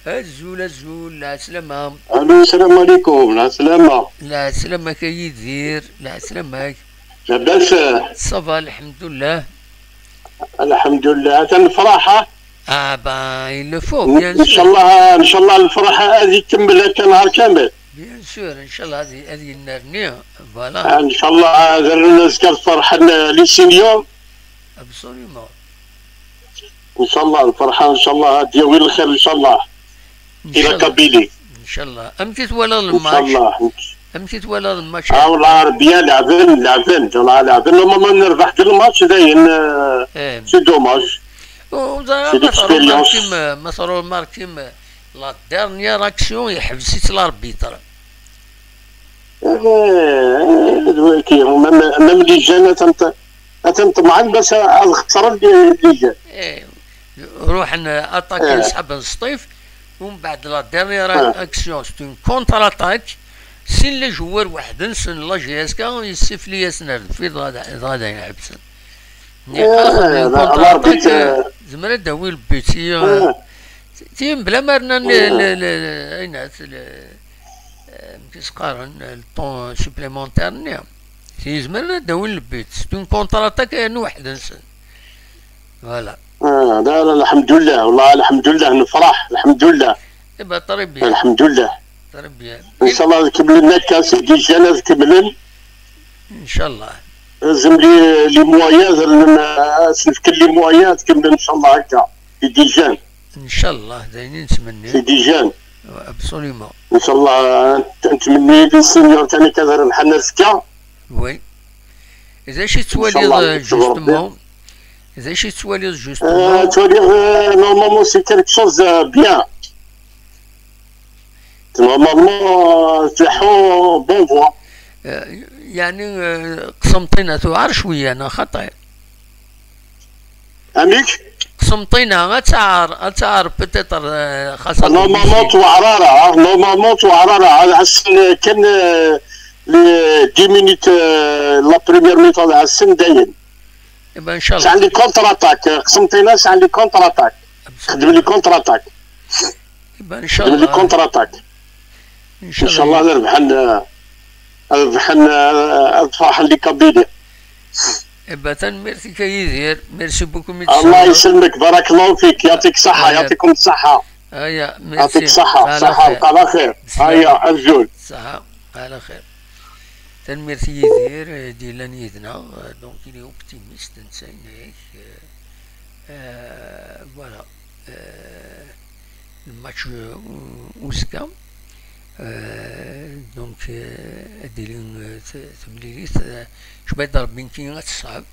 الزول الزول العسلامة. الو، السلام عليكم، العسلامة. العسلامة كيدير العسلامة. لاباس؟ ça va، الحمد لله. الحمد لله، الفرحة. اه ben il le faut bien. ان شاء الله، ان شاء الله الفرحة هذه تكمل هكا نهار كامل. bien sûr، ان شاء الله هذه النرنية voilà. ان شاء الله هذا الناس كتفرح les seniors. absolument. ان شاء الله الفرحة ان شاء الله ديال الخير ان شاء الله الى Kabylie. ان شاء الله. امتى ولا الماتش؟ ان شاء الله. امتى ولا الماتش؟ اه والله bien لعبن لعبن والله لعبن، normalement نربح الماتش داين، c'est dommage. مثلا marqué la dernière action يحبس l'arbitre. même les jeunes تنطمعن باش الخسارة les jeunes. ايه، روح attaquer سحب سطيف ومن بعد la dernière action c'est une contre-attaque، سين les joueurs واحد سن la JSK يسفلي ياسنر في غادا يحبسن. زعما داوي البيت تيم بلا ما رنا اين كيسقارن ال temps supplémentaire نيا تيزمر داوي البيت، c'est une contre-attaque واحد نسن voilà. آه لا لا، الحمد لله، والله الحمد لله، نفرح الحمد لله. eh ben très bien. الحمد لله. très bien. ان شاء الله تكمل لنا كاس des jeunes تكملن. ان شاء الله. لازم les moyens، نفكر les moyens تكمل ان شاء الله هكا des jeunes. ان شاء الله داينين نتمني. c'est des jeunes. absolument. ان شاء الله نتمني les seniors ثاني كذا بحال سكا. oui، اذا شي توالي justement، اذا شي توالي justement. توالي normalement c'est quelque chose bien، normalement تلحو bonne voie. يعني قسمطينة توعر شوية أنا خطير. أميك؟ قسمطينة غتعار peut-être خاصة. normalement توعرارة، normalement توعرارة عسن كان les 10 minutes la première mi-temps عسن داين. ان شاء الله. عندي contre-attaque قسمطينة، عندي contre-attaque، خدم les contre-attaques. ان شاء الله. les contre-attaques. ان شاء الله ربحنا ربحنا الفرحة les Kabyles. eh ben merci كيدير، merci beaucoup. الله يسلمك، بارك الله فيك، يعطيك الصحة، يعطيكم الصحة. هيا ميرسي. يعطيك الصحة، صحة على خير، هيا أرجل. صحة على خير. تنميرتي يدير ديال يدنا، donc il est optimiste نساين هيك voilà الماتش وزكا، donc ديال تمليليت شبا ضرب من كي غتصعب.